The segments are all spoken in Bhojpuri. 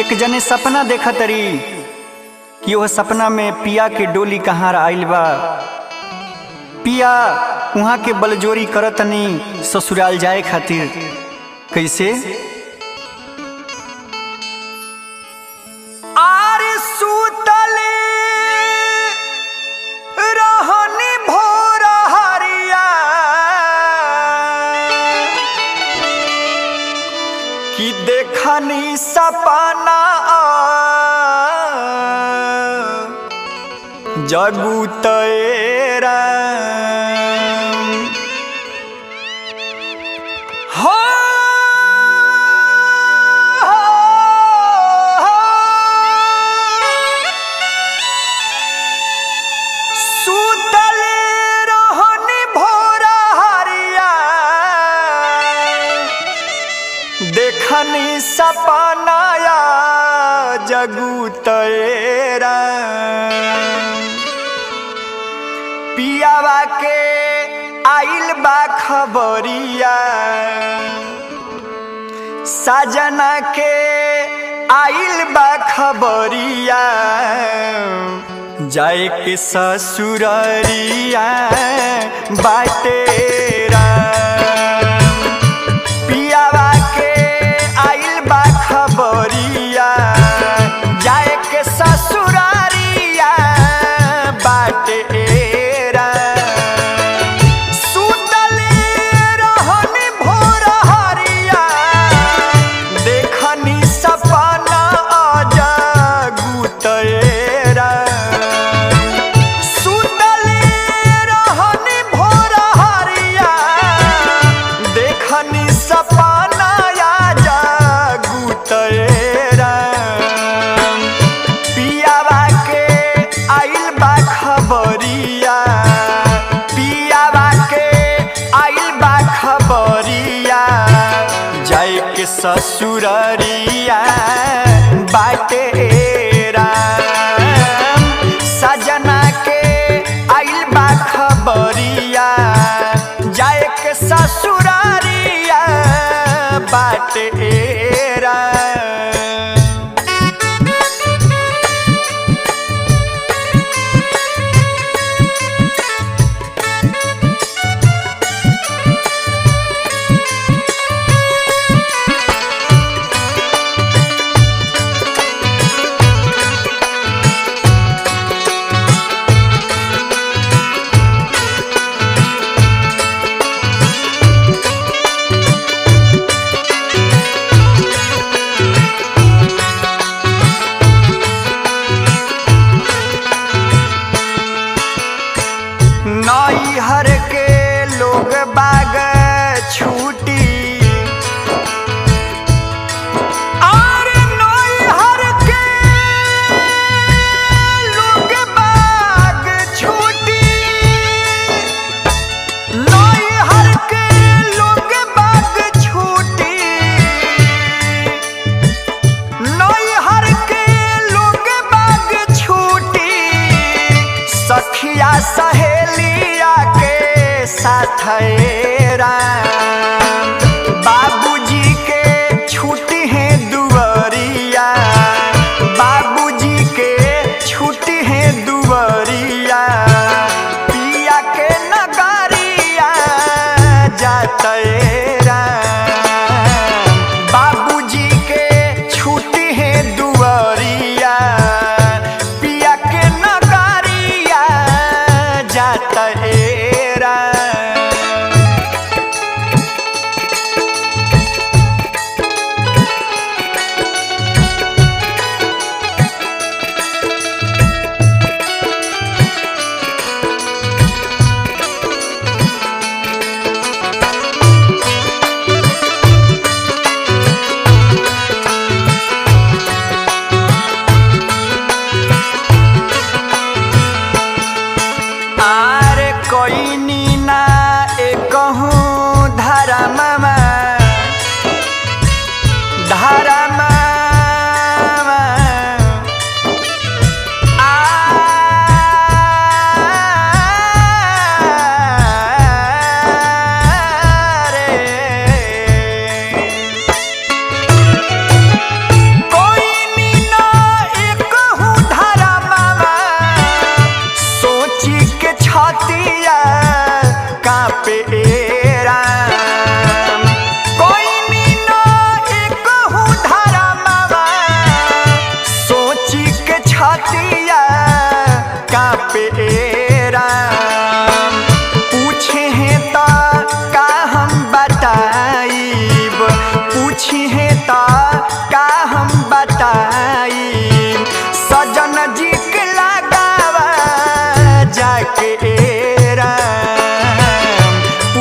एक जने सपना देखा तरी कि वह सपना में पिया के डोली कहाँ आइल बा। पिया वहाँ के बलजोरी करतनी ससुराल जाए खातिर। कैसे आर सूतले रहनी भोर हरिया कि देखनी सपना जगू तेरा हो, सुतल रहनी भोर हरिया देखनी सपनाया जगू तेरा। पियावा के आइल बा खबरिया, साजना के आइल बा खबरिया, जाए के ससुररिया बाटेरा। पियावा के आइल बा खबरिया, जाए के ससुरारिया बाटेरा। सुतल रहनी भोर हरिया, देखनी सपना जगू तेरा। सुतल रहनी भोर हरिया, देखनी सपना जगू तेरा। पियावा के आइल बा खबरिया, पियावा के आइल बा खबरिया, जाए के ससुररिया बाटेरा। सजना के आइल बा खबरिया, जाए के ससुरारिया बाटेरा। नैहर के लोग बाग छूटी, और नैहर के लोग बाग छूटी, नैहर के लोग बाग छूटी, नैहर के लोग बाग छूटी, सखिया सहेलिया के साथ बाबूजी के छुट्टी है दुआरिया, बाबूजी के छुट्टी है दुआरिया, पिया के नगरिया जातेरा। बाबूजी के छुट्टी है दुआरिया, पिया के नगरिया जातेरा।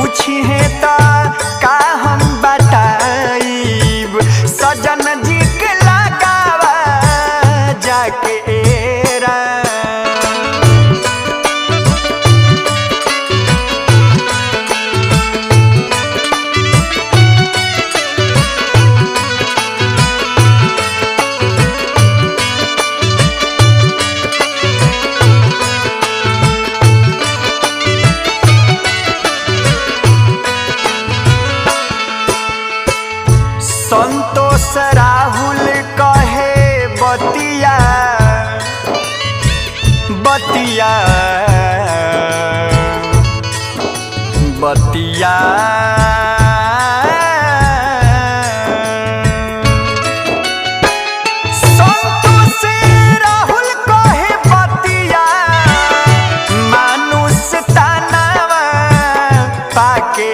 पूछी है त का हम बताइब, सजन जी के लगावा जाके राम। संतोष राहुल कहे बतिया, बतिया, बतिया, संतोष राहुल कहे बतिया, मानुष तानावा पाके